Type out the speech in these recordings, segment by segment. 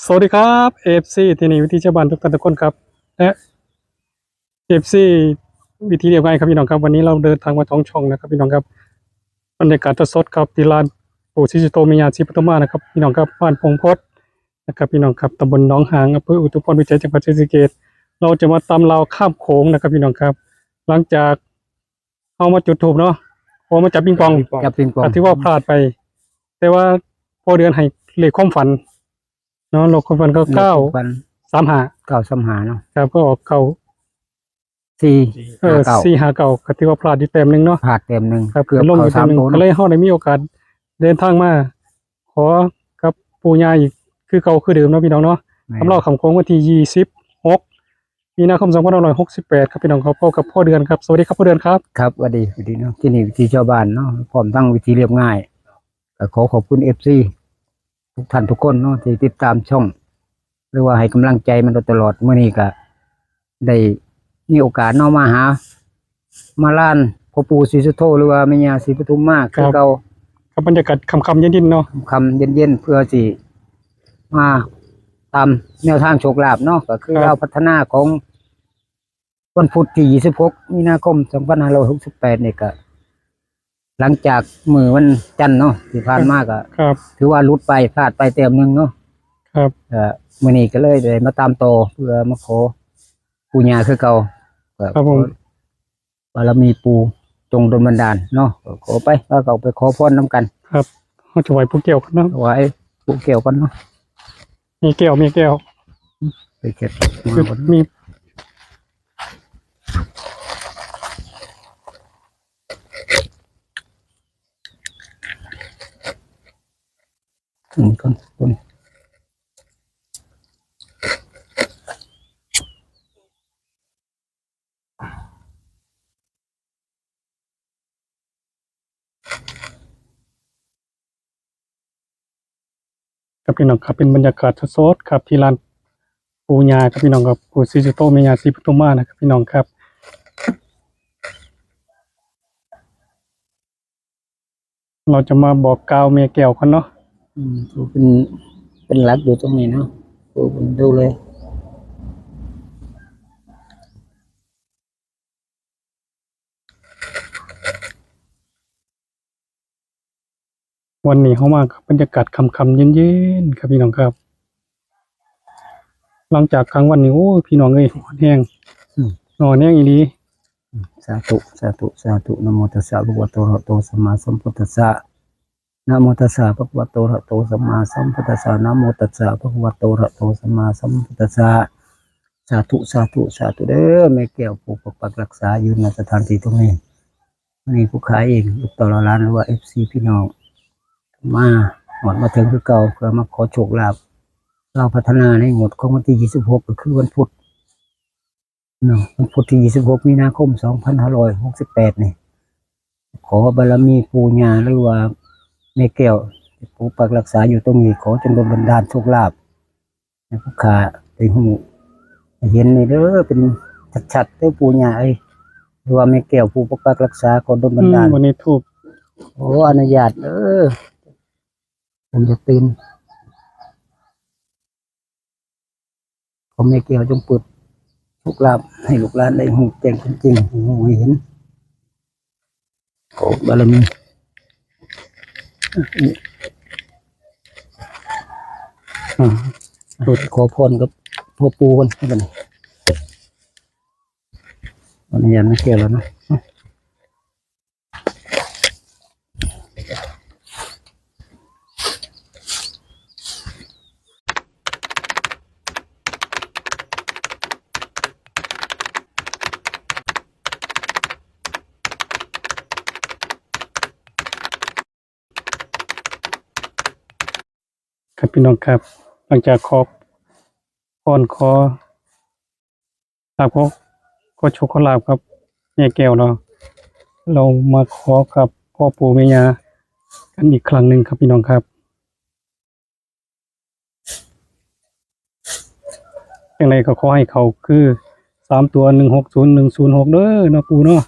สวัสดีครับ เอฟซี ที่นี่วิถีชาวบ้านทุกท่านทุกคนครับ และ เอฟซี วิถีเรียบง่ายครับพี่น้องครับ วันนี้เราเดินทางมาสองช่องนะครับพี่น้องครับ บรรยากาศสดๆครับ ที่ลานปู่ศรีสุโธแม่ย่าศรีปทุมมานะครับพี่น้องครับ บ้านปงพดนะครับพี่น้องครับ ตำบลหนองหาง อำเภออุทุมพรพิสัย จังหวัดศรีสะเกษ เราจะมาตามลาวข้ามโขงนะครับพี่น้องครับ หลังจาก เฮามาจุดธูปเนาะ เพราะว่ามาจับปิงปอง จับปิงปอง ก็ถือว่าพลาดไป แต่ว่าพ่อเดือนให้เลขความฝันเนาะ เลขความฝันก็ เลขความฝัน เก้าสามห้า เก้าสามห้าเนาะ ครับ ก็ออกเก้า สี่ เออ ห้าเก้า สี่ห้าเก้า ก็ถือว่าพลาดอยู่แต้มหนึ่งเนาะ พลาดแต้มหนึ่ง ครับ เกือบ ลงอยู่แต้มหนึ่ง เข้าสามตัวเนาะ ก็เลยเฮาได้มีโอกาสเดินทางมา ขอกับปู่ย่าอีกคือเก่าคือเดิมเนาะพี่น้องเนาะ แม่น ตามลาวข้ามโขงวันที่ยี่สิบหก มีนาคม สองพันห้าร้อยหกสิบแปด ครับพี่น้องครับ พบกับพ่อเดือนครับ สวัสดีครับพ่อเดือนครับ ครับ หวัดดี หวัดดีเนาะ ที่นี่วิถีชาวบ้านเนาะ พร้อมทั้งวิถีเรียบง่าย ก็ขอขอบคุณ เอฟซี ทุกท่านทุกคนเนาะ ที่ติดตามช่อง หรือว่าให้กำลังใจมาโดยตลอด มื้อนี้ก็ได้มีโอกาสเนาะ มาหา มาลานพ่อปู่ศรีสุโธ หรือว่าแม่ย่าศรีปทุมมาคือเก่า ครับ กับบรรยากาศค่ำๆเย็นๆเนาะ ค่ำๆเย็นๆ เพื่อสิมาตามแนวทางโชคลาภเนาะ ก็คือ ครับ ลาวพัฒนาของวันพุธที่ยี่สิบหก มีนาคม สองพันห้าร้อยหกสิบแปด นี่ก็ หลังจากมื้อวันจันทร์เนาะ ที่ผ่านมาก็ ครับ ถือว่าหลุดไป พลาดไปแต้มหนึ่งเนาะ ครับ ก็มื้อนี้ก็เลยได้มาตามต่อ เพื่อมาขอปู่ย่าคือเก่า ก็ ครับผม ขอ บารมีปู่จงดลบันดาลเนาะ ขอไป พาเขาไปขอพรนำกัน ครับ เฮาถวายปู่แก้วก่อนเนาะ ถวายปู่แก้วก่อนเนาะ แม่แก้ว แม่แก้ว ไปเก็บมาก่อน มี อืม ก่อน ก่อน ครับพี่น้องครับ เป็นบรรยากาศสดๆครับ ที่ลานปู่ย่าครับพี่น้องครับ ปู่ศรีสุโธแม่ย่าศรีปทุมมานะครับพี่น้องครับ เราจะมาบอกกล่าวแม่แก้วก่อนเนาะ อืม ผู้เป็น เป็นหลักอยู่ตรงนี้เนาะ ผู้เป็นดูเลย วันนี้เฮามากับบรรยากาศค่ำๆเย็นๆครับพี่น้องครับ หลังจากกลางวันนี่ โอ้ย พี่น้องเอ้ย ร้อนแฮง อืม ร้อนแฮงอีหลี อืม สาธุ สาธุ สาธุ นะโมตัสสะ ภะคะวะโต อะระหะโต สัมมาสัมพุทธัสสะ นะโมตัสสะ ภะคะวะโต อะระหะโต สัมมาสัมพุทธัสสะ นะโมตัสสะ ภะคะวะโต อะระหะโต สัมมาสัมพุทธัสสะ สาธุ สาธุ สาธุเด้อ แม่แก้วผู้ปกปักรักษาอยู่ ณ สถานที่ตรงนี้ อันนี้ผู้ข้าเอง ลูกเต้าเหล่าหลาน หรือว่า เอฟซี พี่น้อง มาฮอดมาถึงคือเก่า เพื่อมาขอโชคลาภ ลาวพัฒนาในงวดของวันที่ยี่สิบหก ก็คือวันพุธเนาะ วันพุธที่ยี่สิบหก มีนาคม สองพันห้าร้อยหกสิบแปด นี่ ขอบารมีปู่ย่า หรือว่าแม่แก้ว ผู้ปกปักรักษาอยู่ตรงนี้ ขอจงดลบันดาลโชคลาภ ให้ผู้ข้าได้ฮู้ได้เห็นนี่เด้อ เป็นชัดๆเด้อปู่ย่าเอ้ย หรือว่าแม่แก้วผู้ปกปักรักษา ขอดลบันดาล อืม วันนี้ธูป ขออนุญาตเด้อ ผมจะตื่น ขอแม่แก้วจงเปิดโชคลาภให้ลูกหลานได้ฮู้แจ้งเป็นจริง ให้ฮู้ให้เห็น ขอบารมี อ่า ขอพรกับพ่อปู่ก่อน ขออนุญาตแม่แก้วแล้วนะ ครับพี่น้องครับ หลังจากขอพร ขอลาภ ขอ ขอโชคขอลาภครับ แม่แก้วเนาะ เรามาขอกับพ่อปู่แม่ย่ากันอีกครั้งหนึ่งครับพี่น้องครับ จั่งใดก็ขอให้เข้าคือสามตัว หนึ่งหกศูนย์ หนึ่งศูนย์หก เด้อเนาะปู่เนาะ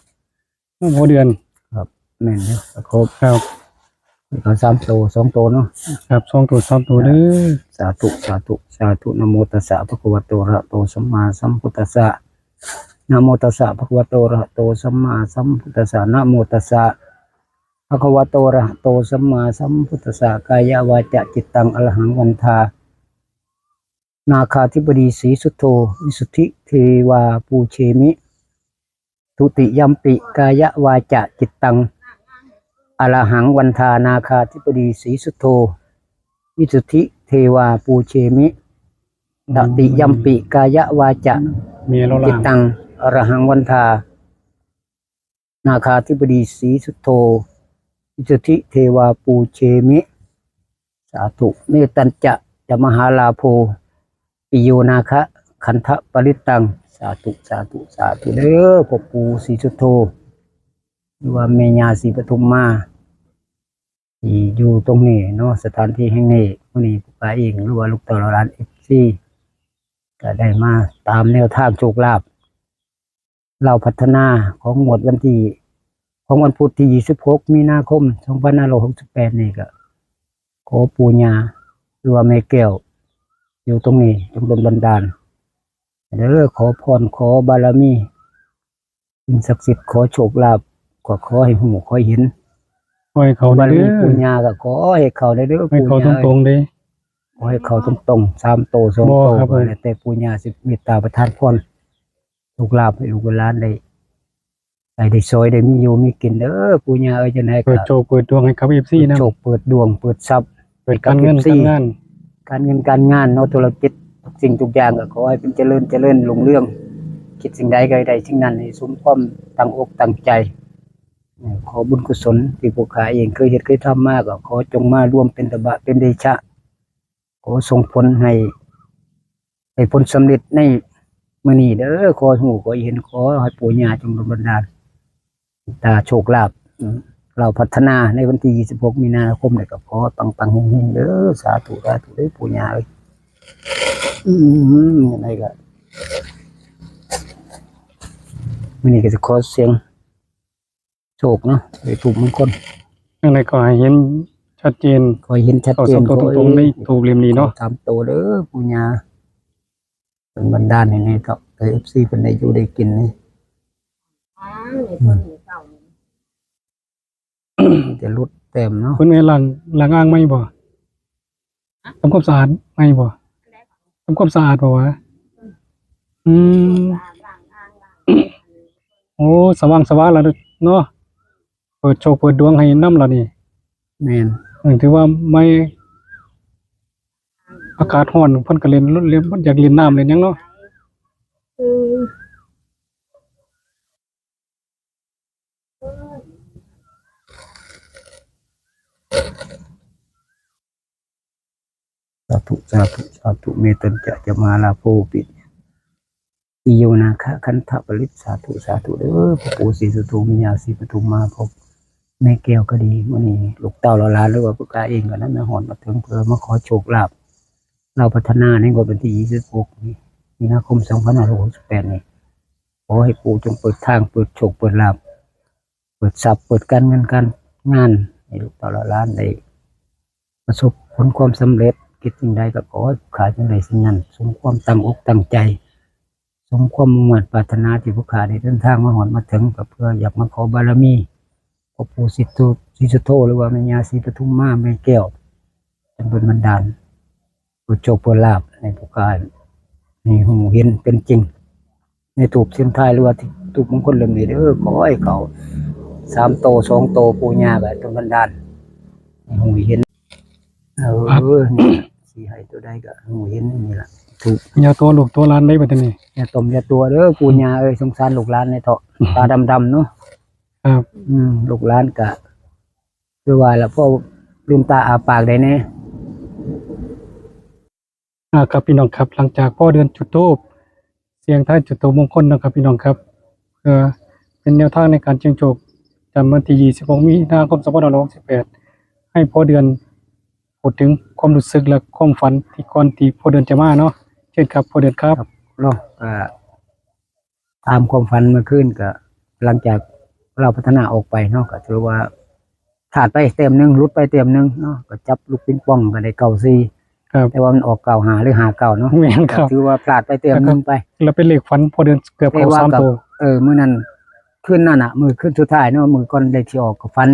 เนาะพ่อเดือน ครับ แม่นอยู่ ครับ ครับ ເອົາສາມໂຕ ສອງໂຕເນາະ. ຄັບ ສອງໂຕ ສາມໂຕເດີ. ສາທຸ ສາທຸ ສາທຸ. ນະໂມຕັດສະ ພະຄະວະໂຕ ອະລະຫະໂຕ ສຳມາສຳພຸດທັດສະ. ນະໂມຕັດສະ ພະຄະວະໂຕ ອະລະຫະໂຕ ສຳມາສຳພຸດທັດສະ. ນະໂມຕັດສະ ພະຄະວະໂຕ ອະລະຫະໂຕ ສຳມາສຳພຸດທັດສະ. ກາຍະວາຈາຈິດຕັງ ອະລະຫັງວັນທາ ນາຄາທິປະດີສີສຸດໂທ ວິສຸດທິເທວາປູເຊມິ. ទុຕິຍຳປິ ກາຍະວາຈາຈິດຕັງ ອະລະຫັງວັນທາ ນາຄາທິປະດີສີສຸດໂທ ວິສຸດທິເທວາປູເຊມິ. ຕະຕິຍຳປິ ກາຍະວາຈາຈິດຕັງ ອະລະຫັງວັນທາ ນາຄາທິປະດີສີສຸດໂທ ວິສຸດທິເທວາປູເຊມິ. ສາທຸ. ເມຕັນຈະ ຈະມະຫາລາໂພ ປິໂຍນາຄະ ຄັນທະປະລິດຕັງ. ສາທຸ ສາທຸ ສາທຸເດີ ພໍ່ປູສີສຸດໂທ ຫຼືວ່າແມ່ຍ່າສີປະທຸມມາ ທີ່ຢູ່ຕົງນີ້ເນາະ ສະຖານທີ່ແຫ່ງນີ້. ມື້ນີ້ພວກຂ້າເອງ ຫຼືວ່າລູກເຕົ້າເຫຼົ່າຫຼານ ເອັຟຊີ ກໍໄດ້ມາຕາມແນວທາງໂຊກລາບ ລາວພັດທະນາ ຂອງງວດວັນທີ ຂອງວັນພຸດທີຊາວຫົກ ມີນາຄົມ ສອງພັນຫ້າຮ້ອຍຫົກສິບແປດນີ້ ກໍຂໍປູ່ຍ່າ ຫຼືວ່າແມ່ແກ້ວ ຢູ່ຕົງນີ້ ຈົ່ງດົນບັນດານເດີ ຂໍພອນ ຂໍບາລະມີ ສິ່ງສັກສິດ ຂໍໂຊກລາບ ກໍຂໍໃຫ້ຮູ້ ຂໍໃຫ້ເຫັນ ຂໍໃຫ້ເຂົ້າເດີ ບາລະມີປູ່ຍ່າ ກໍຂໍໃຫ້ເຂົ້າເດີ ໃຫ້ເຂົ້າ ປູ່ຍ່າ ຕົງໆເດ້ ຂໍໃຫ້ເຂົ້າຕົງໆ ສາມໂຕ ສອງໂຕ ບໍ່ ກໍແລ້ວແຕ່ປູ່ຍ່າຊິເມດຕາປະທານພອນ ໂຊກລາບໃຫ້ລູກໃຫ້ຫຼານໄດ້ ໃຫ້ໄດ້ຊ່ອຍໄດ້ມີຢູ່ມີກິນເດີ ປູ່ຍ່າເອີຍ. ຈັ່ງໃດກໍເປີດໂຊກເປີດດວງໃຫ້ກັບ ເອັຟຊີ ນຳ ເປີດໂຊກເປີດດວງເປີດຊັບ ເປີດການເງິນການງານ ການເງິນການງານເນາະ ທຸລະກິດ ທຸກສິ່ງທຸກຢ່າງກໍຂໍໃຫ້ເປັນຈະເລີນ ຈະເລີນຮຸ່ງເຮືອງ ຄິດສິ່ງໃດກໍໃຫ້ໄດ້ສິ່ງນັ້ນ ໃຫ້ສົມຄວາມຕັ້ງອົກຕັ້ງໃຈ. ຂໍບຸນກຸສົນທີ່ພວກຂ້າເອງເຄີຍເຮັດເຄີຍທຳມາ ກໍຂໍຈົ່ງມາລວມເປັນຕະບະເປັນເດຊະ ຂໍສົ່ງຜົນໃຫ້ ໃຫ້ຜົນສຳເລັດໃນມື້ນີ້ເດີ ຂໍໃຫ້ຮູ້ ຂໍໃຫ້ເຫັນ ຂໍໃຫ້ປູ່ຍ່າຈົ່ງດົນບັນດານ ຕາໂຊກລາບ ອາ ລາວພັດທະນາໃນວັນທີຊາວຫົກ ມີນາຄົມນີ້ ກໍຂໍປັງໆເຮງໆເດີ ສາທຸ ສາທຸເດີ ປູ່ຍ່າເອີຍ. ອືມ ຈັ່ງໃດກໍ ມື້ນີ້ກໍຊິຂໍສ່ຽງໂຊກເນາະ ໄດ້ທູບມຸງຄົນ ຈັ່ງໃດກໍໃຫ້ເຫັນຊັດເຈນ ຂໍໃຫ້ເຫັນຊັດເຈນ ຂໍໃຫ້ເຫັນຕາງໆໃນທູບເຫຼັ້ມນີ້ເນາະ ສາມໂຕເດີ ປູ່ຍ່າ ເພິ່ນບັນດານໃຫ້ແດ່ເຖາະ ໃຫ້ເອັຟຊີເພິ່ນໄດ້ຢູ່ໄດ້ກິນນີ້ ອືມ ຈະຫຼຸດແຕ້ມເນາະ. ເພິ່ນແມ່ນລ້າງ ລ້າງອ່າງໃໝ່ບໍ່? ທຳຄວາມສະອາດໃໝ່ບໍ່? ທຳຄວາມສະອາດບໍ່ວະ? ອືມ ໂອ້ ສະຫວ່າງສະຫວາຍແລ້ວເນາະ ເປີດໂຊກເປີດດວງໃຫ້ນຳລະນີ້. ແມ່ນ ເອີ ຖືວ່າໃໝ່ ອາກາດຮ້ອນ ເພິ່ນກໍເຫຼັ້ນ ເຫຼັ້ນ ຢາກເຫຼັ້ນນ້ຳເຫຼັ້ນຫຍັງເນາະ. ສາທຸ ສາທຸ ສາທຸ ເມຕັນຈະ ຈະມະຫາລາໂພ ປິ ຕິໂຍນາຄະ ຄັນທະປະລິດ ສາທຸ ສາທຸເດີ ພໍ່ປູ່ສີສຸດໂທ ແມ່ຍ່າສີປະທຸມມາ ພໍ່ແມ່ແກ້ວກໍດີ ມື້ນີ້ລູກເຕົ້າເຫຼົ່າຫຼານ ຫຼືວ່າພວກຂ້າເອງກໍນຳມາຮອດມາເຖິງ ເພື່ອມາຂໍໂຊກລາບ ລາວພັດທະນາໃນງວດວັນທີຊາວຫົກ ມີນາຄົມ ສອງພັນຫ້າຮ້ອຍຫົກສິບແປດນີ້ ຂໍໃຫ້ປູ່ຈົ່ງເປີດທາງ ເປີດໂຊກ ເປີດລາບ ເປີດຊັບ ເປີດການເງິນການງານ ໃຫ້ລູກເຕົ້າເຫຼົ່າຫຼານໄດ້ປະສົບຜົນຄວາມສຳເລັດ ຄິດສິ່ງໃດກໍຂໍໃຫ້ຂ້າພະເຈົ້າໄດ້ສິ່ງນັ້ນ ສົມຄວາມຕັ້ງອົກຕັ້ງໃຈ ສົມຄວາມມຸ່ງມາດປາດຖະໜາທີ່ພວກຂ້າໄດ້ເດີນທາງມາຮອດມາເຖິງ ກໍເພື່ອຢາກມາຂໍບາລະມີພໍ່ປູ່ສີສຸດໂທ ຫຼືວ່າແມ່ຍ່າສີປະທຸມມາ ແມ່ແກ້ວ ເພິ່ນເປັນບັນດານ ເປີດໂຊກເປີດລາບໃຫ້ພວກຂ້າ ໃຫ້ຮູ້ເຫັນເປັນຈິງ ໃນທູບເສັງທາຍ ຫຼືວ່າທູບມຸງຄົນເຫຼັ້ມນີ້ເດີ ຂໍໃຫ້ເຂົ້າສາມໂຕ ສອງໂຕ ປູ່ຍ່າກໍຈົ່ງບັນດານໃຫ້ຮູ້ເຫັນ ເອີ ນີ້ລະ ຊິໃຫ້ໂຕໃດກໍໃຫ້ຮູ້ເຫັນນີ້ລະ ທູບ ຢ່າຕົວະລູກຕົວະຫຼານເດ້ບັດນີ້ ຢ່າຕົວະຢ່າຕົວະເດີ ປູ່ຍ່າເອີຍ ສົງສານລູກຫຼານແດ່ເຖາະ ຕາດຳໆເນາະ ຄັບ ອືມ ລູກຫຼານກໍ ຄືວ່າລະ ພໍລືມຕາອ້າປາກໄດ້ແດ່. ອ່າ ຄັບ ພີ່ນ້ອງຄັບ ຫຼັງຈາກພໍ່ເດືອນຈຸດທູບ ສ່ຽງທາຍຈຸດທູບມຸງຄົນເນາະຄັບ ພີ່ນ້ອງຄັບ ເພື່ອເປັນແນວທາງໃນການສ່ຽງໂຊກ ປະຈຳວັນທີຊາວຫົກ ມີນາຄົມ ສອງພັນຫ້າຮ້ອຍຫົກສິບແປດ ໃຫ້ພໍ່ເດືອນ ເວົ້າເຖິງຄວາມຮູ້ສຶກ ແລະ ຄວາມຝັນທີ່ກ່ອນທີ່ພໍ່ເດືອນຈະມາເນາະ ເຊີນຄັບ ພໍ່ເດືອນຄັບ ເນາະ ອ່າ ຕາມຄວາມຝັນເມື່ອຄືນ ກໍຫຼັງຈາກລາວພັດທະນາອອກໄປເນາະ ກໍຖືວ່າ ພາດໄປແຕ້ມໜຶ່ງ ຫຼຸດໄປແຕ້ມໜຶ່ງເນາະ ກໍຈັບລູກປິງປອງກໍໄດ້ເກົ້າສີ່ ຄັບ ແຕ່ວ່າມັນອອກເກົ້າຫ້າ ຫຼື ຫ້າເກົ້າເນາະ ແມ່ນຄັບ ກໍຖືວ່າພາດໄປແຕ້ມໜຶ່ງໄປ ແລ້ວເປັນເລກຝັນພໍ່ເດືອນເກືອບເຂົ້າສາມໂຕ ເອີ ມື້ນັ້ນ ຄືນນັ້ນນະ ມື້ຄືນສຸດທ້າຍເນາະ ມື້ກ່ອນເລກຊິອອກກໍຝັນ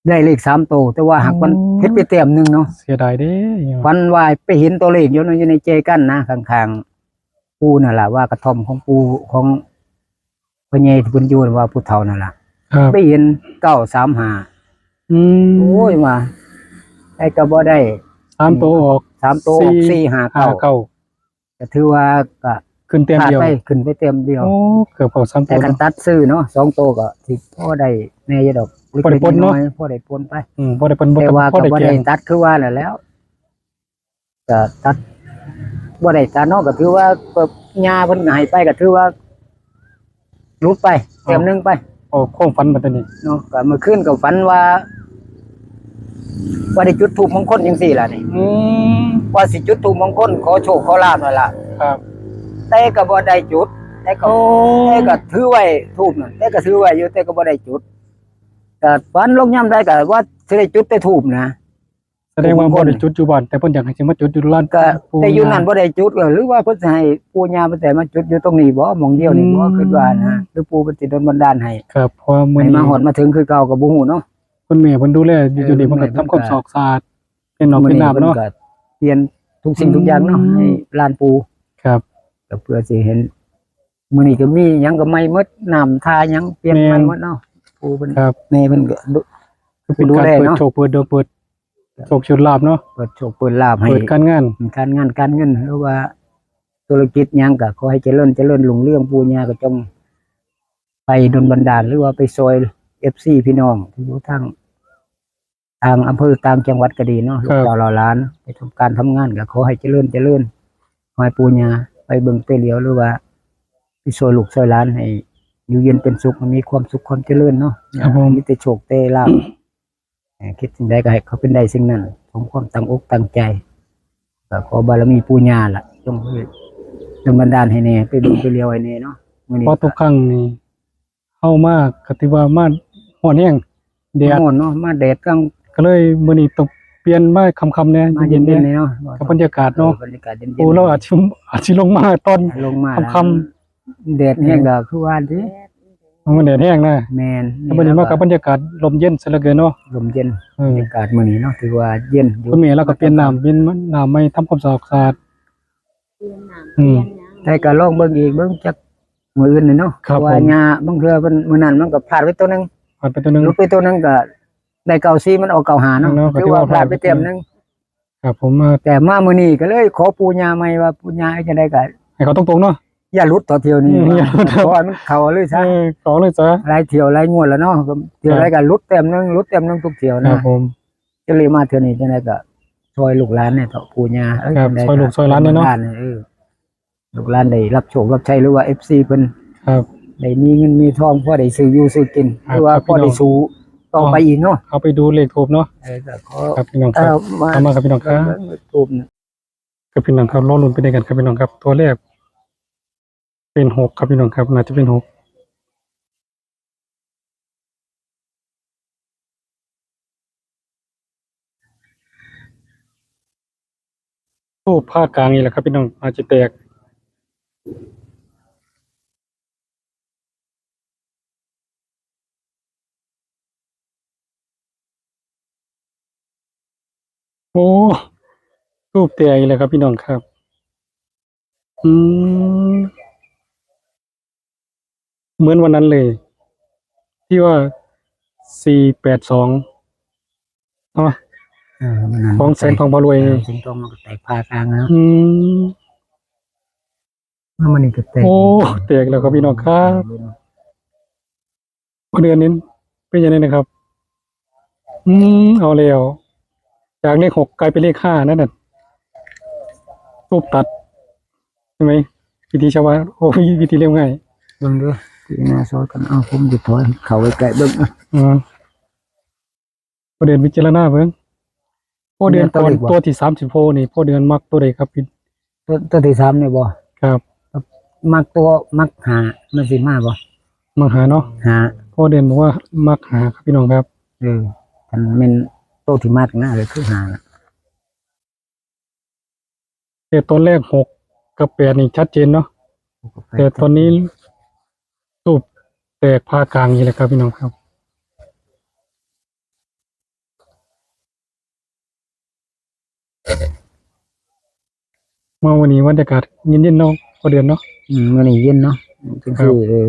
ໄດ້ເລກສາມໂຕ ແຕ່ວ່າຫາກມັນ ໂອ້ ຜິດໄປແຕ້ມໜຶ່ງເນາະ ເສຍດາຍເດ້ ຝັນວ່າໄປເຫັນຕົວເລກຢູ່ເນາະ ຢູ່ໃນເຈກັນນະ ຂ້າງໆ ປູ່ນັ້ນລະ ວ່າກະທ່ອມຂອງປູ່ ຂອງພໍ່ໃຫຍ່ທີ່ເພິ່ນຢູ່ ວ່າຜູ້ເຖົ້ານັ້ນລະ ໄປເຫັນເກົ້າສາມຫ້າ ອືມ ໂອ້ຍ ວ່າໄດ້ກໍບໍ່ໄດ້ ສາມໂຕອອກ ສາມໂຕອອກ ສີ່ ສີ່ຫ້າເກົ້າ ຫ້າເກົ້າ ກໍຖືວ່າກໍຂຶ້ນແຕ້ມດຽວ ໄປຂຶ້ນໄປແຕ້ມດຽວ ໂອ້ ເກືອບເຂົ້າສາມໂຕ ແຕ່ຄັນຕັດຊື້ເນາະ ສອງໂຕກໍຊິພໍໄດ້ແດ່ຢູ່ດອກ ພໍໄດ້ປົນເນາະ ພໍໄດ້ປົນໄປ ອືມ ພໍໄດ້ປົນ ແຕ່ວ່າກໍບໍ່ໄດ້ຕັດຄືວ່ານັ້ນແຫຼ້ວ ກໍຕັດ ບໍ່ໄດ້ຕັດເນາະ ກໍຖືວ່າ ຍາເພິ່ນໃຫ້ໄປ ກໍຖືວ່າ ຫຼຸດໄປ ແຕ້ມໜຶ່ງໄປ ອອກຄວາມຝັນບັດນີ້ເນາະ ກໍມື້ຄືນກໍຝັນວ່າ ວ່າໄດ້ຈຸດທູບມງຄົນຈັ່ງຊີ້ລະນີ້ ອືມ ວ່າຊິຈຸດທູບມງຄົນຂໍໂຊກຂໍລາບນັ້ນລະ ຄັບ ແຕ່ກໍບໍ່ໄດ້ຈຸດ ແຕ່ກໍ ໂອ້ ແຕ່ກໍຖືໄວ້ທູບນັ້ນ ແຕ່ກໍຖືໄວ້ຢູ່ ແຕ່ກໍບໍ່ໄດ້ຈຸດ ກໍຝັນລົງຍາມໃດກໍວ່າຊິໄດ້ຈຸດແຕ່ທູບນະ ສະແດງວ່າບໍ່ໄດ້ຈຸດຢູ່ບ້ານ ແຕ່ເພິ່ນຢາກໃຫ້ຊິມາຈຸດຢູ່ລານ ກໍແຕ່ຢູ່ນັ້ນບໍ່ໄດ້ຈຸດ ກໍຫຼືວ່າເພິ່ນຊິໃຫ້ປູ່ຍ່າເພິ່ນຊິມາຈຸດຢູ່ຕົງນີ້ບໍ່ ໝ່ອງດຽວນີ້ບໍ່ ອືມ ຄິດວ່ານະ ຫຼືປູ່ເພິ່ນຊິດົນບັນດານໃຫ້ ຄັບ ເພາະວ່າມື້ນີ້ມາຮອດມາເຖິງຄືເກົ່າກໍບໍ່ຮູ້ເນາະ ຄຸນແມ່ເພິ່ນດູແລຢູ່ ເອີ ຢູ່ນີ້ເພິ່ນກໍທຳຄວາມສະອາດ ເປັນໜອກເປັນນ້ຳເນາະ ເພິ່ນກໍປ່ຽນທຸກສິ່ງທຸກຢ່າງເນາະ ອືມ ໃຫ້ຫຼານປູ່ ຄັບ ກໍເພື່ອຊິເຫັນ ມື້ນີ້ກໍມີຫຍັງກໍໃໝ່ໝົດ ນ້ຳທ່າຫຍັງປ່ຽນໃໝ່ໝົດເນາະ ແມ່ນ ປູ່ເພິ່ນ ຄັບ ແມ່ເພິ່ນກໍດູ ຄືເປັນການເປີດໂຊກເປີດດວງ ເປີດ ໂຊກໂຊກລາບເນາະ ເປີດໂຊກເປີດລາບໃຫ້ ເປີດການງານ ການງານການເງິນ ຫຼືວ່າທຸລະກິດຫຍັງກໍຂໍໃຫ້ຈະເລີນ ຈະເລີນຮຸ່ງເຮືອງ ປູ່ຍ່າກໍຈົ່ງໄປດົນບັນດານ ຫຼືວ່າໄປຊ່ອຍເອັຟຊີພີ່ນ້ອງທີ່ຢູ່ທາງ ຕ່າງອຳເພີຕ່າງຈັງຫວັດກໍດີເນາະ ລູກເຕົ້າຫຼານໄປທຳການທຳງານກໍຂໍໃຫ້ຈະເລີນ ຈະເລີນ ຂໍໃຫ້ປູ່ຍ່າໄປເບິ່ງໄປຫຼຽວ ຫຼືວ່າໄປຊ່ອຍລູກຊ່ອຍຫຼານໃຫ້ຢູ່ເຢັນເປັນສຸກ ໃຫ້ມີຄວາມສຸກຄວາມຈະເລີນເນາະ ມີແຕ່ໂຊກແຕ່ລາບ ເອີ ຄິດສິ່ງໃດກໍໃຫ້ເຂົາເປັນໄດ້ສິ່ງນັ້ນ ສົມຄວາມຕັ້ງອົກຕັ້ງໃຈ ກໍຂໍບາລະມີປູ່ຍ່າລະ ຈົ່ງໃຫ້ດົນບັນດານໃຫ້ແດ່ ໄປເບິ່ງໄປຫຼຽວໃຫ້ແດ່ເນາະ ມື້ນີ້ ເພາະທຸກຄັ້ງນີ້ເຮົາມາກໍຖືວ່າມາຮ້ອນແຮງ ແດດ ຮ້ອນເນາະ ມາແດດກາງ ກໍເລີຍມື້ນີ້ຕ້ອງປ່ຽນມາຄ່ຳໆແດ່ ມາເຢັນໆແດ່ເນາະ ກັບບັນຍາກາດເນາະ ເອີ ບັນຍາກາດເຢັນໆ ໂອ້ ລາວອາດຊິ ອາດຊິລົງມາຕອນຄ່ຳໆ ແດດແຮງກໍຄືວ່າຫັ້ນຕິ ມັນແດດແຮງນະ ແມ່ນ ແຕ່ມື້ນີ້ມາກັບບັນຍາກາດລົມເຢັນຊະເຫຼືອເກີນເນາະ ລົມເຢັນ ເອີ ບັນຍາກາດມື້ນີ້ເນາະ ຖືວ່າເຢັນຢູ່ ຄຸນແມ່ລາວກໍປ່ຽນນ້ຳ ປ່ຽນນ້ຳໃໝ່ ທຳຄວາມສະອາດ ອືມ ແຕ່ກໍລອງເບິ່ງອີກ ເບິ່ງຈັກມື້ອື່ນນີ້ເນາະ ເພາະວ່າຫຍ້າບາງເທື່ອເພິ່ນ ມື້ນັ້ນມັນກໍພາດໄປໂຕໜຶ່ງ ພາດໄປໂຕໜຶ່ງ ຫຼຸດໄປໂຕໜຶ່ງກໍໄດ້ເກົ້າສີ່ ມັນອອກເກົ້າຫ້າເນາະ ເນາະ ກໍຖືວ່າພາດໄປແຕ້ມໜຶ່ງ ຄັບຜົມ ແຕ່ມາມື້ນີ້ກໍເລີຍຂໍປູ່ຍ່າໃໝ່ວ່າ ປູ່ຍ່າ ເຮັດຈັ່ງໃດກໍໃຫ້ເຂົ້າຕົງໆເນາະ ຢ່າຫຼຸດຕໍ່ທ່ຽວນີ້ ອືມ ຂໍໃຫ້ມັນເຂົ້າເລີຍຊະ ເອີ ເຂົ້າເລີຍຊະ ຫຼາຍທ່ຽວຫຼາຍງວດແລ້ວເນາະ ເທື່ອໃດກໍຫຼຸດແຕ້ມໜຶ່ງ ຫຼຸດແຕ້ມໜຶ່ງທຸກທ່ຽວນະ ຄັບຜົມ ຈະເລີຍມາເທື່ອນີ້ຈັ່ງໃດກໍຊ່ອຍລູກຫຼານແດ່ເຖາະ ປູ່ຍ່າ ເອີ ຊ່ອຍລູກຊ່ອຍຫຼານແດ່ເນາະ ເອີ ລູກຫຼານໄດ້ຮັບໂຊກຮັບໄຊ ຫຼືວ່າເອັຟຊີເພິ່ນ ຄັບ ໄດ້ມີເງິນມີທອງ ພໍໄດ້ຊື້ຢູ່ຊື້ກິນ ຫຼືວ່າພໍໄດ້ສູ້ຕໍ່ໄປອີກເນາະ ເຮົາໄປດູເລກທູບເນາະ ເອີ ກໍຂໍ ຄັບພີ່ນ້ອງ ເອີ ມາ ເຂົ້າມາຄັບພີ່ນ້ອງຄັບ ເລກທູບ ຄັບພີ່ນ້ອງຄັບ ລໍລຸ້ນໄປນຳກັນຄັບພີ່ນ້ອງຄັບ ຕົວແລກເປັນຫົກຄັບພີ່ນ້ອງຄັບ ໜ້າຈະເປັນຫົກ ໂອ້ ພາກາງອີກແລ້ວຄັບພີ່ນ້ອງ ອາດຈະແຕກ ໂອ້ ທູບແຕກອີກແລ້ວຄັບພີ່ນ້ອງຄັບ ອືມ ເໝືອນວັນນັ້ນເລີຍ ທີ່ວ່າ ສີ່ແປດສອງ ເນາະ ເອີ ຂອງແສງທອງພາລວຍ ເອີ ແສງທອງມັນກໍແຕກພາກາງເນາະ ອືມ ແລ້ວມັນນີ້ກໍແຕກ ໂອ້ ແຕກແລ້ວຄັບພີ່ນ້ອງຄັບ ເດືອນນີ້ເປັນຈັ່ງໃດນະຄັບ ອືມ ເອົາແລ້ວ ຈາກເລກຫົກກາຍເປັນເລກຫ້ານັ້ນນະ ຕູບຕັດ ເຫັນໄໝ ວິທີຊາວບ້ານ ໂອ້ ວິທີລຽບງ່າຍ ເບິ່ງເດີ ທີ່ໜ້າຊອຍກັນ ເອົາ ຜົມຈະຖອຍເຂົ້າໃກ້ໆເບິ່ງ ອືມ ພໍ່ເດືອນພິຈາລະນາເບິ່ງ ພໍ່ເດືອນກ່ອນຕົວທີ່ສາມສິບໂພນີ້ ພໍ່ເດືອນມັກຕົວໃດຄັບ? ຕົວ ຕົວທີ່ສາມນີ້ບໍ່? ຄັບ ມັກຕົວ ມັກຫ້າ ມັນຊິມາບໍ່? ມັກຫ້າເນາະ ຫ້າ ພໍ່ເດືອນບອກວ່າມັກຫ້າຄັບ ພີ່ນ້ອງຄັບ ເອີ ຄັນແມ່ນໂຕທີ່ມັກນະ ກໍຄືຫ້ານະ. ແຕ່ຕອນແລກຫົກກັບແປດນີ້ຊັດເຈນເນາະ ແຕ່ຕອນນີ້ທູບແຕກຜ່າກາງນີ້ແຫຼະຄັບພີ່ນ້ອງຄັບ. ມາມື້ນີ້ບັນຍາກາດເຢັນໆເນາະ ພໍ່ເດືອນເນາະ. ອືມ ມື້ນີ້ເຢັນເນາະ ຈັ່ງຊີ້ ເອີ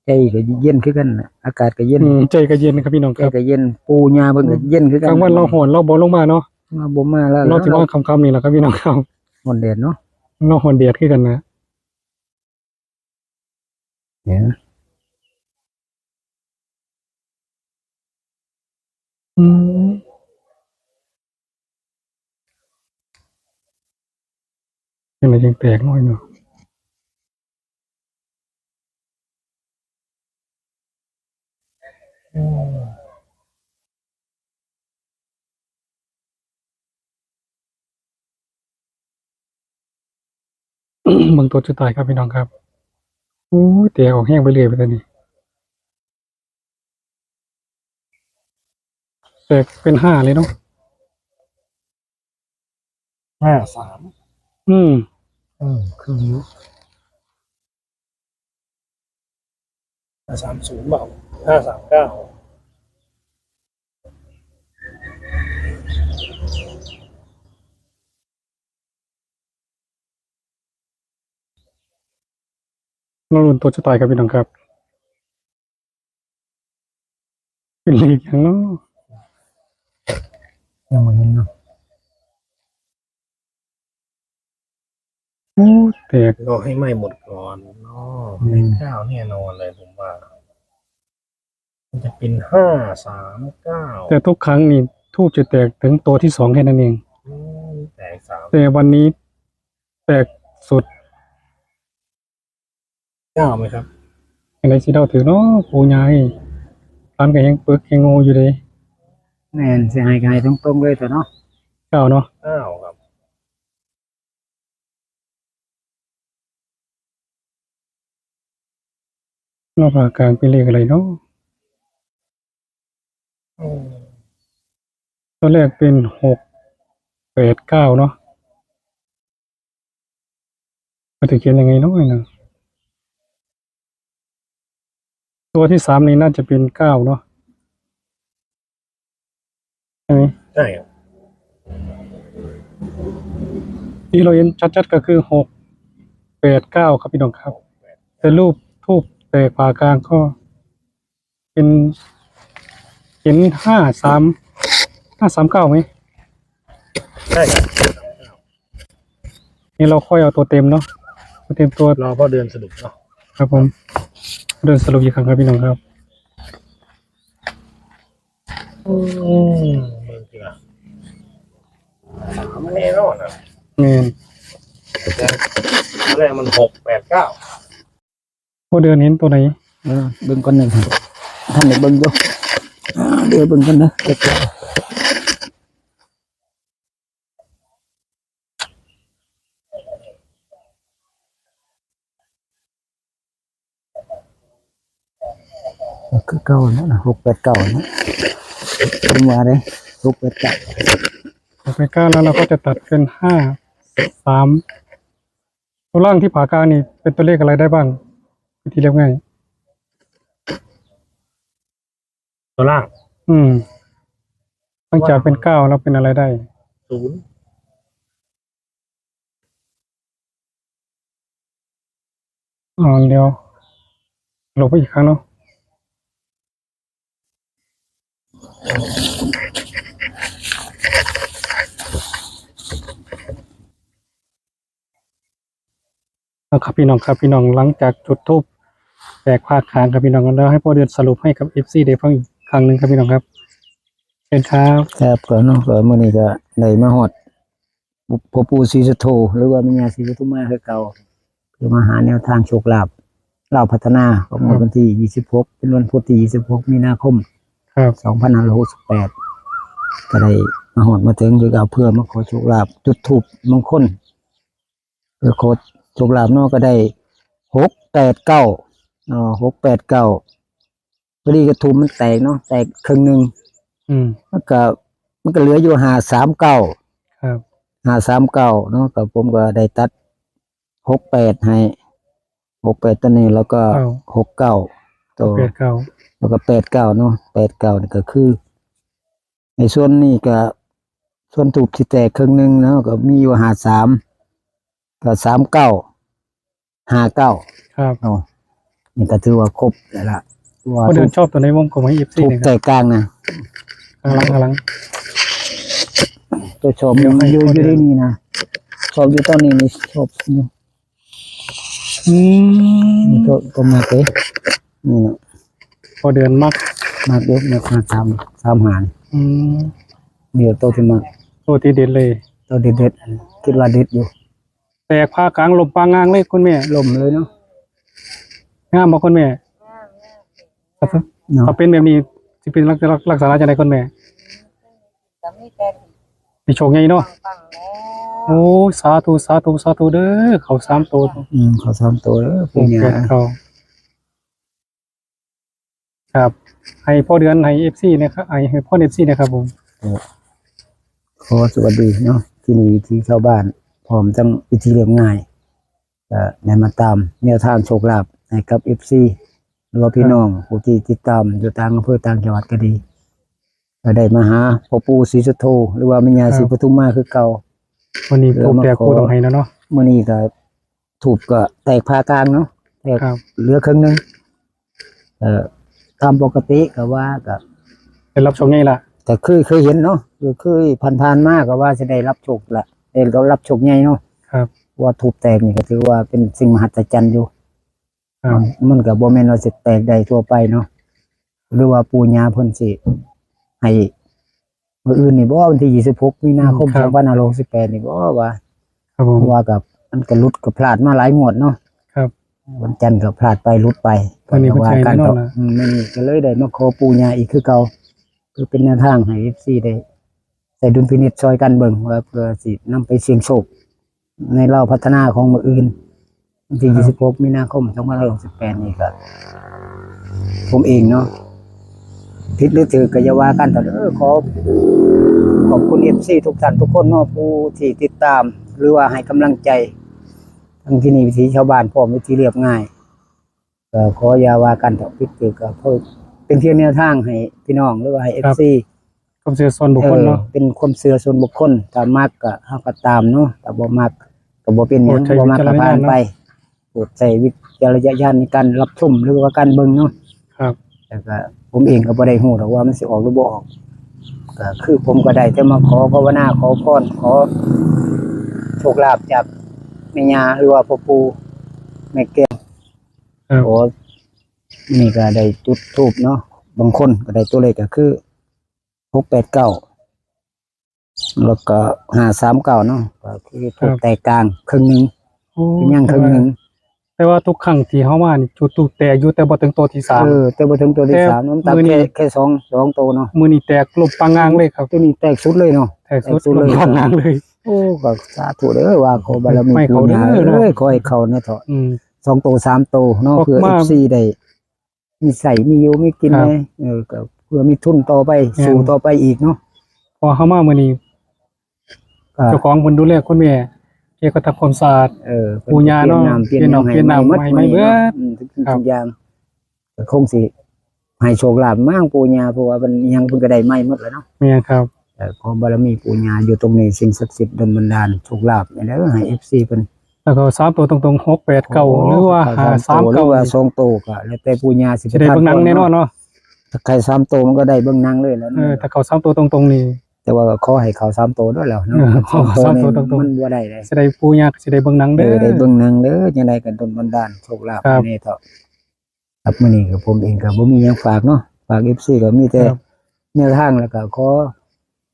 ໃຈກໍເຢັນຄືກັນ ອາກາດກໍເຢັນ ອືມ ໃຈກໍເຢັນຄັບພີ່ນ້ອງ ໃຈກໍເຢັນ ປູຍ່າເພິ່ນກໍເຢັນຄືກັນ. ກາງວັນລາວຮ້ອນ ລາວບໍ່ລົງມາເນາະ ລາວບໍ່ມາແລ້ວ ລາວຊິມາຄ່ຳໆນີ້ລະຄັບພີ່ນ້ອງຄັບ. ຮ້ອນແດດເນາະ ລາວຮ້ອນແດດຄືກັນນະ. ເອີ ອືມ ຈັ່ງໃດຈັ່ງແຕກນ້ອຍເນາະ. ອືມ ເບິ່ງຕົວສຸດທ້າຍຄັບພີ່ນ້ອງຄັບ. ໂອ້ຍ ແຕກອອກແຮງໄປເລື້ອຍບາດນີ້ ແຕກເປັນຫ້າເລີຍເນາະ. ຫ້າສາມ ອືມ ເອີ ຄືຢູ່ ຫ້າສາມສູນ ບໍ່ ຫ້າສາມເກົ້າ. ມາລຸ້ນຕົວສຸດທ້າຍຄັບພີ່ນ້ອງຄັບ. ເປັນເລກຫຍັງເນາະ? ຍັງບໍ່ເຫັນເນາະ. ໂອ້ ແຕກ ລໍໃຫ້ໄມ້ໝົດກ່ອນເນາະ. ອືມ ເລກເກົ້າແນ່ນອນເລີຍ ຜົມວ່າ ມັນຈະເປັນຫ້າສາມເກົ້າ ແຕ່ທຸກຄັ້ງນີ້ທູບຈະແຕກເຖິງຕົວທີສອງແຄ່ນັ້ນເອງ. ອືມ ແຕກສາມ ແຕ່ວັນນີ້ແຕກສຸດ ເກົ້າໄໝຄັບ? ຈັ່ງໃດຊິເດົາຖືກເນາະ ປູຍ່າເອີຍ. ຫຼານກໍແຮງປຶກແຮງໂງ່ຢູ່ເດ້. ແມ່ນ ຊິໃຫ້ກໍໃຫ້ຕົງໆເລີຍຕົວະເນາະ. ເກົ້າເນາະ? ເກົ້າຄັບ. ລາວຜ່າກາງເປັນເລກອະໄລເນາະ? ອືມ ຕົວແລກເປັນຫົກແປດເກົ້າເນາະ. ເຂົາຈະຂຽນຍັງໄງເນາະ ຕົວທີສາມນີ້ໜ້າຈະເປັນເກົ້າເນາະ. ໃຊ່ ໃຊ່ ທີ່ເຮົາເຫັນຊັດໆກໍຄືຫົກແປດເກົ້າຄັບພີ່ນ້ອງຄັບ. ແຕ່ຮູບທູບແຕກຜ່າກາງກໍເປັນ ເຫັນຫ້າສາມ ຫ້າສາມເກົ້າໄໝ? ໃຊ່ ນີ້ເຮົາຄ່ອຍເອົາຕົວເຕັມເນາະ ຕົວເຕັມຕົວ ລໍພໍ່ເດືອນສະຫຼຸບເນາະ. ຄັບຜົມ ເດືອນສະຫຼຸບອີກຄັ້ງຄັບພີ່ນ້ອງຄັບ. ອືມ ເບິ່ງຕິລະ ສາມແນ່ນອນນະ. ແມ່ນ ແລກມັນຫົກແປດເກົ້າ. ພໍ່ເດືອນເຫັນຕົວໃດ? ເອີ ເບິ່ງກ່ອນໜຶ່ງ ທັນໄດ້ເບິ່ງຢູ່. ດຽວເບິ່ງກ່ອນເດີ. ກໍຄືເກົ່າເນາະ ຫົກແປດເກົ້າເນາະ ເພິ່ນວ່າເດ້ ຫົກແປດເກົ້າ ຫົກແປດເກົ້າ ແລ້ວເຮົາກໍຈະຕັດເປັນຫ້າສາມ. ຕົວລ່າງທີ່ຜາກາງນີ້ເປັນຕົວເລກອະໄລໄດ້ບ້າງ? ວິທີລຽບງ່າຍ. ຕົວລ່າງ ອືມ ຫຼັງຈາກເປັນເກົ້າແລ້ວເປັນອະໄລໄດ້? ສູນ. ອ່າ ດຽວລົງໄປອີກຄັ້ງເນາະ. ເອົາຄັບພີ່ນ້ອງ ຄັບພີ່ນ້ອງ ຫຼັງຈາກຈຸດທູບແຕກພາກຂ້າງຄັບພີ່ນ້ອງ ແລ້ວໃຫ້ພໍ່ເດືອນສະຫຼຸບໃຫ້ກັບເອັຟຊີໄດ້ຟັງອີກຄັ້ງໜຶ່ງຄັບພີ່ນ້ອງຄັບ. ເຊີນຄັບ. ຄັບ ກໍເນາະ ກໍມື້ນີ້ກໍໄດ້ມາຮອດ ພໍ່ປູ່ສີສຸດໂທ ຫຼືວ່າແມ່ຍ່າສີປະທຸມມາຄືເກົ່າ ເພື່ອມາຫາແນວທາງໂຊກລາບລາວພັດທະນາ ຂອງງວດວັນທີຊາວຫົກ ເປັນວັນພຸດທີຊາວຫົກ ມີນາຄົມ ສອງພັນຫ້າຮ້ອຍຫົກສິບແປດ ກໍໄດ້ມາຮອດມາເຖິງຄືເກົ່າ ເພື່ອມາຂໍໂຊກລາບ ຈຸດທູບມົງຄົນ ເພື່ອຂໍໂຊກລາບເນາະ ກໍໄດ້ຫົກແປດເກົ້າເນາະ ຫົກແປດເກົ້າ. ພໍດີກະທູບມັນແຕກເນາະ ແຕກເຄິ່ງໜຶ່ງ อืม มันก็ มันก็เหลืออยู่ห้าสามเก้า ครับ ห้าสามเก้าเนาะ ก็ผมก็ได้ตัดหกแปดให้ หกแปด ตัวนี้ แล้วก็ เก้า หกเก้า ตัว แปดเก้า แล้วก็ แปดเก้า เนาะ แปดเก้า นี่ก็คือ ในส่วนนี้ก็ ส่วนธูปที่แตกครึ่งหนึ่งเนาะ ก็มีอยู่ ห้าสาม ก็ สามเก้า ห้าเก้า ครับ เนาะ นี่ก็ถือว่าครบแล้วล่ะ ว่า พอเดือนชอบตัวไหนวงกลมให้ เอฟซี ธูป นะครับ แตกกลางนะ ข้างหลัง ข้างหลัง ตัวชอบ เดี๋ยวให้ อยู่ พอ อยู่ เดือน ในนี้นะ ชอบอยู่ตอนนี้นี่ ชอบอยู่ อืม นี่ก็ ก็มักเด้ นี่เนาะ พอเดือนมัก มักเด้ มัก ห้าสาม สามห้า นี่ อืม เดี๋ยวโตที่มัก โตที่เด็ดเลย โตที่เด็ด คิดว่าเด็ดอยู่ แตกผ่ากลาง ล้มปางงางเลยคุณแม่ ล้มเลยเนาะ งามบ่คุณแม่ งาม งาม ครับ เนาะ ถ้าเป็นแบบนี้สิเป็นลักษณะ ลักษณะจังได๋คุณแม่ ก็มีแต่ มีโชคใหญ่เนาะ ปังๆ แล้ว โอ้ย สาธุ สาธุ สาธุเด้อ เข้าสามโต อืม เข้าสามโตเด้อ ปู่ย่า หกแปดเก้า ครับ ให้พ่อเดือน ให้ เอฟซี นะครับ ให้ ให้พร เอฟซี นะครับผม เออ ขอสวัสดีเนาะ ที่นี่วิถีชาวบ้าน พร้อมทั้งวิถีเรียบง่าย ก็ได้มาตามแนวทางโชคลาภให้กับ เอฟซี หรือว่าพี่น้องผู้ที่ติดตามอยู่ต่างอำเภอต่างจังหวัดก็ดี ก็ได้มาหาพ่อปู่ศรีสุโธ หรือว่าแม่ย่า ครับ ศรีปทุมมาคือเก่า วันนี้ เออ ธูปแตก มาขอ ปู่ต้องให้แล้วเนาะ มื้อนี้ก็ ธูปก็แตกผ่ากลางเนาะ แตก ครับ เหลือครึ่งหนึ่ง เอ่อ ตามปกติก็ว่าก็ ได้รับโชคใหญ่ละ ก็เคย เคยเห็นเนาะ คือเคยผ่านๆ มาก็ว่าสิได้รับโชคละ ได้รับโชคใหญ่เนาะ ครับ เพราะว่าธูปแตกนี่ก็ถือว่าเป็นสิ่งมหัศจรรย์อยู่ ครับ มัน มันก็บ่แม่นว่าสิแตกได้ทั่วไปเนาะ หรือว่าปู่ย่าเพิ่นสิให้ มื้ออื่นนี่บ่ วันที่ยี่สิบหก มีนาคม ครับ สองพันห้าร้อยหกสิบแปด นี่บ่ว่า ครับผม เพราะว่าก็ มันก็หลุดก็พลาดมาหลายงวดเนาะ ครับ วันจันทร์ก็พลาดไป หลุดไป วันนี้ ก็ว่ากันเถาะ เพิ่นสิให้แน่นอนล่ะ อืม มื้อนี้ก็เลยได้มาขอปู่ย่าอีกคือเก่า คือเป็นแนวทางให้ เอฟซี ได้ใช้ดุลพินิจช่วยกันเบิ่ง ว่าเพื่อสินำไปเสี่ยงโชค ในลาวพัฒนาของมื้ออื่น วันที่ ครับ ยี่สิบหก มีนาคม สองพันห้าร้อยหกสิบแปด นี่ก็ ผมเองเนาะ ผิดหรือถูกก็อย่าว่ากันเถาะเด้อ ขอขอบคุณ เอฟซี ทุกท่านทุกคนเนาะ ผู้ที่ติดตาม หรือว่าให้กำลังใจ ทั้งที่นี่วิถีชาวบ้านพร้อมวิถีเรียบง่าย ก็ขออย่าว่ากันเถาะ ผิดถูกก็เพื่อเป็นเพียงแนวทางให้พี่น้อง หรือว่าให้ ครับ เอฟซี ความเชื่อส่วนบุคคลเนาะ เออ เป็นความเชื่อส่วนบุคคล ถ้ามักก็เฮาก็ตามเนาะ ถ้าบ่มักก็บ่เป็นหยัง โปรดใช้วิจารณญาณเนาะ บ่มักก็ผ่านไป โปรดใช้วิจารณญาณในการรับชม หรือว่าการเบิ่งเนาะ ครับ แล้วก็ผมเองก็บ่ได้ฮู้ดอกว่ามันสิออกหรือบ่ออก ก็คือผมก็ได้แต่มาขอภาวนา ขอพร ขอโชคลาภจากแม่ย่า หรือว่าพ่อปู่แม่แก้ว ครับ ขอ นี่ก็ได้จุดธูปเนาะ บางคนก็ได้ตัวเลขก็คือ หกแปดเก้า แล้วก็ ห้าสามเก้า เนาะ ก็คือธูป ครับ แตกกลางครึ่งหนึ่ง โอ้ เป็นยังครึ่งหนึ่ง แต่ว่า แต่ว่าทุกครั้งที่เฮามานี่จุดธูปแตกอยู่ แต่บ่ถึงตัวที่สาม เออ แต่บ่ถึงตัวที่สาม แต่มันตัด มื้อนี้ แค่ แค่สอง สองตัวเนาะ มื้อนี้แตกล้มปางงางเลยครับ ตัวนี้แตกสุดเลยเนาะ แตกสุด แตกสุดเลย ล้มปางงางเลย โอ้ ก็สาธุเด้อ ว่าขอบารมีปู่ย่า ไม่เข้าเด้อเนาะ เอ้ย ขอให้เข้าแน่เถาะ อืม สองตัว สามตัวเนาะ เพื่อ ออกมา เอฟซี ได้ มีใช้มีอยู่มีกิน ครับ แหน่ เออ ก็เพื่อมีทุนต่อไป ครับ สู้ต่อไปอีกเนาะ เพราะเฮามามื้อนี้ ก็ เจ้าของเพิ่นดูแลคุณแม่ เกี่ยวกับทำความสะอาด เออ ปู่ย่าเนาะ เปลี่ยนน้ำเปลี่ยนหยังให้ใหม่หมด เปลี่ยนน้ำเปลี่ยนหยังให้ใหม่เบิด อืม ทุกสิ่ง ครับ ทุกอย่าง ก็คงสิให้โชคลาภมั้งปู่ย่า เพราะว่าเพิ่นหยังเพิ่นก็ได้ใหม่หมดแล้วเนาะ แม่นครับ เอ่อ ขอบารมีปู่ย่าอยู่ตรงนี้ สิ่งศักดิ์สิทธิ์ดลบันดาลโชคลาภนี่แหละ ให้ เอฟซี เพิ่น แล้วก็สามตัวตรงๆ หกแปดเก้า โอ้ หรือว่า เข้าสามตัว ห้าสามเก้า หรือว่าสองตัว ก็แล้วแต่ปู่ย่าสิ สิได้เบิ่งหนังแน่นอนเนาะ ถ้าเข้าสามตัวมันก็ได้เบิ่งหนังเลยแหละเนาะ เออ ถ้าเข้าสามตัวตรงๆ นี่ แต่ว่าก็ขอให้เข้าสามตัวด้วยแล้วเนาะ เออ ขอสามตัวตรงๆ มันบ่ได้เลย สิได้ปู่ย่าก็สิได้เบิ่งหนังเด้อ เออ ได้เบิ่งหนังเด้อ จังใดก็ดลบันดาลโชคลาภ ครับ แน่เถาะ ครับ มื้อนี้ก็ผมเองก็บ่มีหยังฝากเนาะ ฝาก เอฟซี ก็มีแต่ ครับ แนวทาง แล้วก็ขอ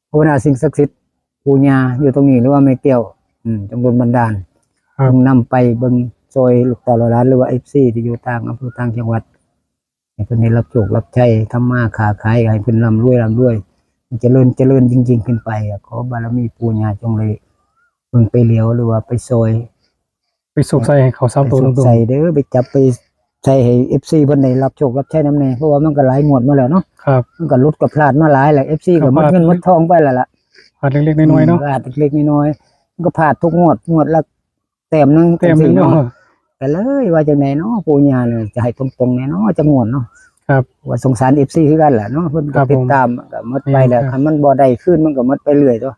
ภาวนาสิ่งศักดิ์สิทธิ์ ปู่ย่าอยู่ตรงนี้ หรือว่าแม่แก้ว อืม จงดลบันดาล ครับ จงนำไปเบิ่งซอยลูกเต้าหลาน หรือว่า เอฟซี ที่อยู่ต่างอำเภอต่างจังหวัด ให้เพิ่นได้รับโชครับชัย ทำมาค้าขาย ให้เพิ่นร่ำรวย ร่ำรวย เจริญ เจริญยิ่งๆ ขึ้นไป ขอบารมีปู่ย่าจงได้เบิ่งไปเหลียว หรือว่าไปซอย ไปสุกใส่ให้เข้าสามตัวตรงๆ ไปสุกใส่เด้อ ไปจับไป ໃສ່ໃຫ້ເອັຟຊີເພິ່ນໄດ້ຮັບໂຊກຮັບໄຊນຳແດ່ ເພາະວ່າມັນກໍຫຼາຍງວດມາແລ້ວເນາະ ครับ ມັນກໍຫຼຸດກໍພລາດມາຫຼາຍແລ້ວ ເອັຟຊີກໍໝົດເງິນໝົດທອງໄປແລ້ວລະ ພາດເລັກໆນ້ອຍໆເນາະ ອືມ ພາດເລັກໆນ້ອຍ ๆ ມັນກໍພາດທຸກງວດ ງວດລະແຕ້ມໜຶ່ງ ແຕ້ມໜຶ່ງເນາະ ກໍເລີຍວ່າຈັ່ງໃດເນາະ ປູ່ຍ່ານີ້ຈະໃຫ້ຕົງໆແດ່ເນາະ ຈັກງວດເນາະ ครับ ວ່າສົງສານ ເອັຟຊີ ຄືກັນແຫຼະເນາະ ເພິ່ນກໍຕິດຕາມ ກໍໝົດໄປແລ້ວ ຄັນມັນບໍ່ໄດ້ຄືນມັນກໍໝົດໄປເລື້ອຍຕົວ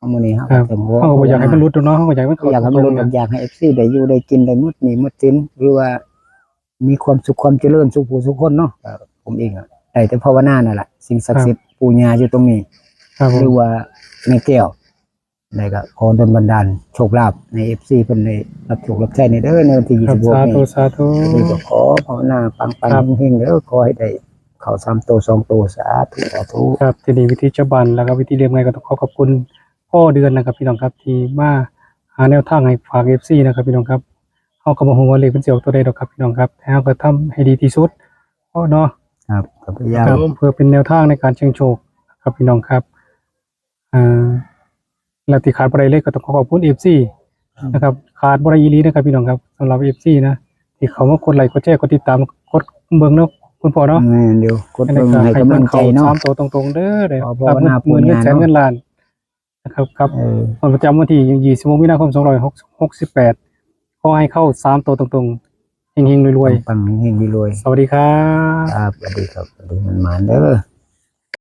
ະ ມື້ນີ້ເຮົາກໍເຖິງຫົວ ເຮົາກໍບໍ່ຢາກໃຫ້ມັນຫຼຸດເນາະ ເຮົາກໍຢາກໃຫ້ມັນເຂົ້າຕົງໆ ກໍຢາກໃຫ້ເອັຟຊີໄດ້ຢູ່ໄດ້ກິນ ໄດ້ໝົດໜີ້ໝົດສິນ ຫຼືວ່າມີຄວາມສຸກຄວາມຈະເລີນສູ່ຜູ້ສູ່ຄົນເນາະ ກໍຜົມເອງກໍໄດ້ແຕ່ພາວະນານັ້ນລະ ສິ່ງສັກສິດ ປູ່ຍ່າຢູ່ຕົງນີ້ ຫຼືວ່າແມ່ແກ້ວ ແລ້ວກໍຂໍດົນບັນດານໂຊກລາບໃຫ້ເອັຟຊີເພິ່ນໄດ້ຮັບໂຊກຮັບໄຊແດ່ເດີ ໃນວັນທີ ສາທຸ ສາທຸ ນີ້ກໍຂໍພາວະນາປັງໆເຮັງໆເດີ ຂໍໃຫ້ໄດ້ເຂົ້າສາມໂຕສອງໂຕ ສາທຸ ສາທຸ ครับ ທີ່ນີ້ວິທີຊາວບ້ານ ແລ້ວກໍວິທີລຽບງ່າຍ ກໍຕ້ອງຂໍຂອບຄຸນພໍ່ເດືອນນະຄັບ ພີ່ນ້ອງຄັບ ທີ່ມາຫາແນວທາງໃຫ້ຝາກເອັຟຊີນະຄັບ ພີ່ນ້ອງຄັບ ເຮົາກໍບໍ່ຮູ້ວ່າເລກເພິ່ນຊິອອກຕົວໃດດອກຄັບ ພີ່ນ້ອງຄັບ ແຕ່ເຮົາກໍທຳໃຫ້ດີທີ່ສຸດເນາະ ຄັບ ກໍພະຍາຍາມ ເພື່ອເປັນແນວທາງໃນການສ່ຽງໂຊກຄັບ ພີ່ນ້ອງຄັບ ອ່າ ແລະທີ່ຂາດບໍ່ໄດ້ເລີຍກໍຕ້ອງຂໍຂອບຄຸນເອັຟຊີນະຄັບ ຂາດບໍ່ໄດ້ອີ່ຫຼີນະຄັບ ພີ່ນ້ອງຄັບ ສຳລັບເອັຟຊີນະ ທີ່ເຂົ້າມາກົດໄລກົດແຊກົດຕິດຕາມ ກົດເບິ່ງເນາະ ຄຸນພໍ່ເນາະ ແມ່ນຢູ່ ກົດເບິ່ງໃຫ້ກຳລັງໃຈເນາະ ສາມໂຕຕົງໆເດີ ຂໍພາວະນາປູ່ຍ່າເນາະ ເງິນແສນເງິນລ້ານນະຄັບ ກັບງວດປະຈຳວັນທີ ຊາວຫົກ ມີນາຄົມ ສອງພັນຫ້າຮ້ອຍຫົກສິບແປດ ຂໍໃຫ້ເຂົ້າສາມໂຕຕົງໆ ເຮັງໆລວຍໆ ປັງໆ ເຮັງໆລວຍໆ ສະຫວັດດີຄັບ ສະຫວັດດີຄັບ ສະຫວັດດີ ໝານໆເດີ.